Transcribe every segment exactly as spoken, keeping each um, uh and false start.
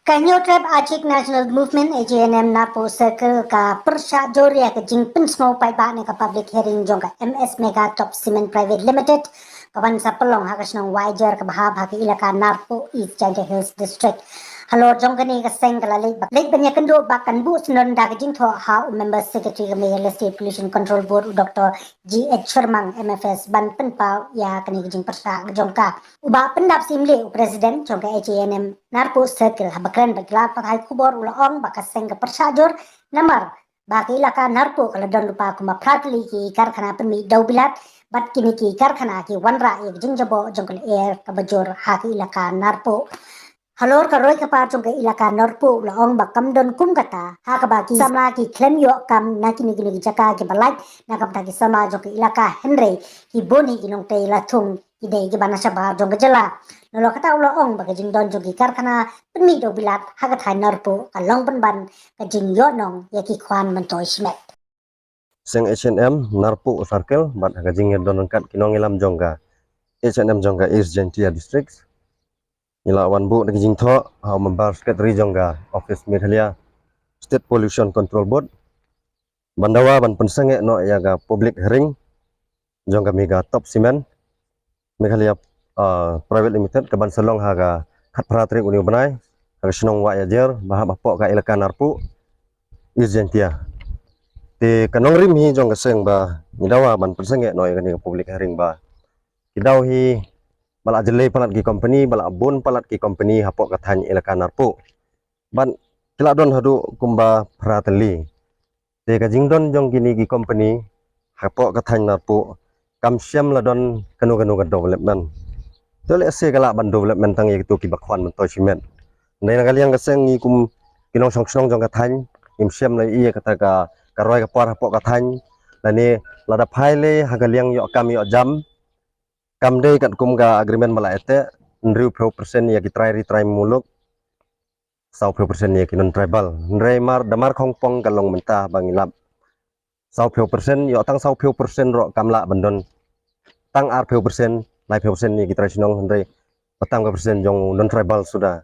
Ka Hynñiewtrep Achik National Movement, H A N M, Narpuh Circle ka pyrshah jur ïa ka jingpynsngew paidbah na ka public hearing jong ka M S Megha Top Cement Private Limited ka ban sa pynlong ha ka shnong Wahiajer kaba hap ha ka ilaka Narpuh, East Jaintia Hills District. Halor jong kane ka seng ka la leit ba, leit ban ïakynduh ba kan buh syndon da ka jingthoh ha u Member Secretary ka Meghalaya State Pollution Control Board, u Doctor G H Shermang M F S, ban pynpaw ïa kane ka jingpyrshah jong ka. U Bah Pyndap Syiemlieh, u President jong ka H A N M Narpuh Circle, haba kren bad ki lad pathai khubor, u la ong ba ka seng ka pyrshah jur namar ba ka ilaka Narpuh ka la don lypa kumba phra tylli ki karkhana pynmih dewbilat, bad kine ki karkhana ki wanrah ïa ka jingjaboh jong ka lyer kaba jur ha ka ilaka Narpuh. Halor ka roi ka par jong ka ilaka Narpuh, u la ong ba kam don kum kata ha kaba ki samla ki khlem ïoh kam na kine kine ki jaka kiba lait na ka bynta ki samla jong ka ilaka, hynrei ki bun hi ki nongtrei la thung ki dei kiba na shabar jong ka jylla. Nalor kata u la ong ba ka jingdon jong ki karkhana pynmih dewbilat ha ka thaiñ Narpuh ka long pynban ka jingïohnong ïa ki khwan myntoi shimet. Seng H A N M Narpuh Circle bad ha ka jingïadon ryngkat ki nongïalam jong ka H A N M jong ka East Jaintia District, ngi la wan buh da ka jingthoh ha u Member Secretary jong ka Office Meghalaya State Pollution Control Board ban dawa ban pynsangeh noh ïa ka public hearing jong ka Megha Top Cement Meghalaya, ah, Private Limited, ka ban sa long ha ka khatphra tarik une u bnai ha ka shnong Wahiajer ba hap hapoh ka ilaka Narpuh, East Jaintia. Te ka nongrim hi jong ka seng ba ngi dawa ban pynsangeh noh ïa kane ka public hearing ba ki daw hi ba la jyllei palat ki company, ba la bun palat ki company hapoh ka thaiñ ilaka Narpuh. Bad ki la don haduh kumba phra tylli. Te ka jingdon jong kine ki company hapoh ka thaiñ Narpuh kam shym la don kano kano ka development. Te lehse ka lah ban development tang ïa kito kiba khwan myntoi shimet. Hynrei na ka liang ka seng ngi kum ki nongshong shnong jong ka thaiñ, ngim shym la ïohi ïa kata ka, ka roi ka por hapoh ka thaiñ. Lane lada phai lei ha ka liang ïoh kam ïoh jam, kam dei katkum ka agreement ba la ïateh, hynriewphew percent ïa ki trai ri trai muluk, sawphew percent ïa ki non tribal. Hynrei mar, da mar khongpong ka long mynta ba ngi lap, sawphew percent, ïoh tang sawphew percent ruh kam lah ban don. Tang arphew percent, laiphew percent ïa ki trai shnong, hynrei ba tam ka percent jong u non tribal suda.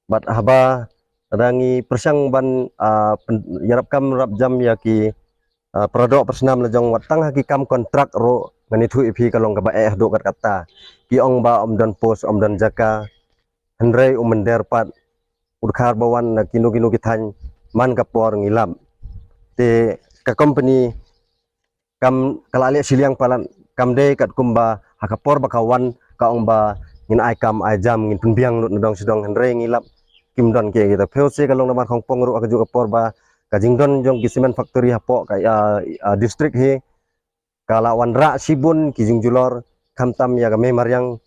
Bad haba lada ngi pyrshang ban, ah, pyn-, ïarap kam ïarap jam ïa ki, ah, paradoh pyrsnam la jong, wat tang ha ki kam kontrak ruh ngan ïathuh ïa phi ka long kaba eh haduh katta. Ki ong ba ym don post, ym don jaka, hynrei u mynder pat u dkhar ba wan na kino kino ki thaiñ man ka por ngi lap. Te ka company kam, ka la leh shiliang palat, kam dei katkum ba ha ka por ba ka wan ka ong ba ngin ai kam ai jam, ngin pynbiang lut na dong sha dong, hynrei ngi lap kim don kiei kiei. Te phi ïohi ka long namar khongpong ruh ha kajuh ka por ba ka jingdon jong ki cement factory hapoh ka, ah, ah, district hi ka la wanrah shibun ki jingjulor, khamtam ïa ka mei mariang,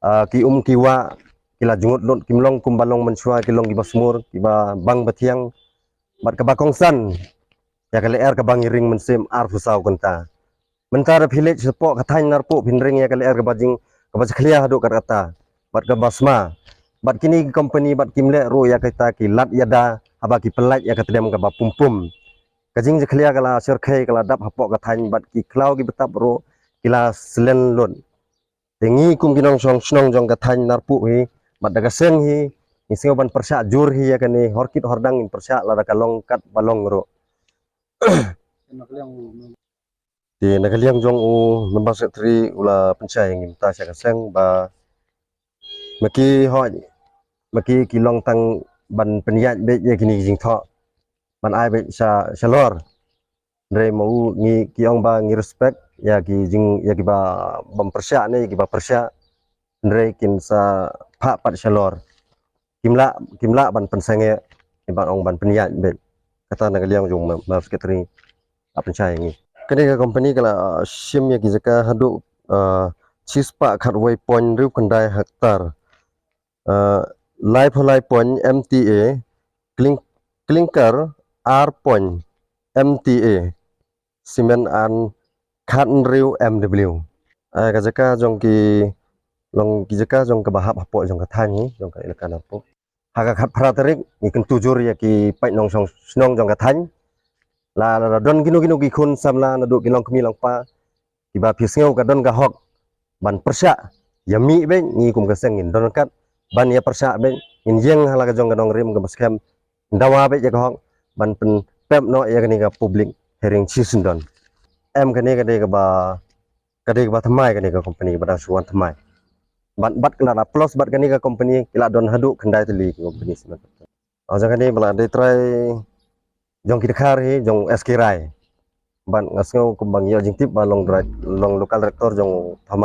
ah, ki um ki wah ki la jngut lut, kim long kumba long mynshuwa, ki long kiba smur, kiba bang ba thiang. Bad kaba kongsan ïa ka lyer kaba ngi ring mynsiem arphew saw kynta. Mynta da phi leit shapoh ka thaiñ Narpuh phin ring ïa ka lyer kaba jing, kaba jakhlia haduh katta katta bad kaba sma. Bad kine ki company bad kim leh ruh ïa kita ki lad ïada haba ki pynlait ïa ka tdem kaba pum pum. Ka jingjakhlia ka la shyrkhei, ka la dap hapoh ka thaiñ bad ki khlaw ki btap ruh ki la slen lut. Te ngi kum ki nongshong shnong jong ka thaiñ Narpuh hi bad da ka seng hi, ngi sngew ban pyrshah jur hi ïa kane, hor kit hor dang ngin pyrshah lada ka long kat ba long ruh. Te na ka liang jong u Member Secretary u la pynshai ïa ngi mynta sha ka seng ba ma ki hoi, ma ki ki long tang ban pynïaid beit ïa kine ki jingthoh, ban ai beit sha, shalor. Hynrei ma u ngi, ki ong ba ngi respect ïa ki jing, ïa kiba bym pyrshah ne ïa kiba pyrshah. Hynrei kin sa phah pat shalor. Kim lah, kim lah ban pynsangeh, kim lah ban ong ban pynïaid beit. Kata na ka liang jong u Member Secretary la pynshai ïa ngi. Kane ka company ka la, uh, shim ïa ki jaka haduh, uh, shispah khatwei point hynriew khyndai hektar. Uh, laiphew lai point M T A, cling-, clinker ar point M T A, cement ar khathynriew M W. Uh, ka jaka jong ki, long ki jaka jong kaba hap hapoh jong ka thaiñ hi, jong ka ilaka Narpuh. Ha ka khatphra tarik ngi kyntu jur ïa ki paid nongshong shnong jong ka thaiñ. La, la, la don kino kino ki khun samla naduh ki longkmie longkpa kiba phi sngew ka don ka hok ban pyrshah ïa mih beit, ngi kum ka seng ngin don ryngkat ban ïa pyrshah bad ngin ïeng ha la ka jong ka nongrim kaba skhem, dawa bad ïa ka hok ban pynpep noh ïa kane ka public hearing session don. Em kane ka dei kaba, ka dei kaba thymmai kane ka company kaba dang shu wan thymmai. Bad bad ka la plus bad kane ka company ki la don haduh khyndai tylli ki company shuh. Aja kane ba la dei trai jong ki dkhar hi jong S K Rai. Bad nga sngew kumba ngi ïoh jingtip ba long direct, long local director jong Thomas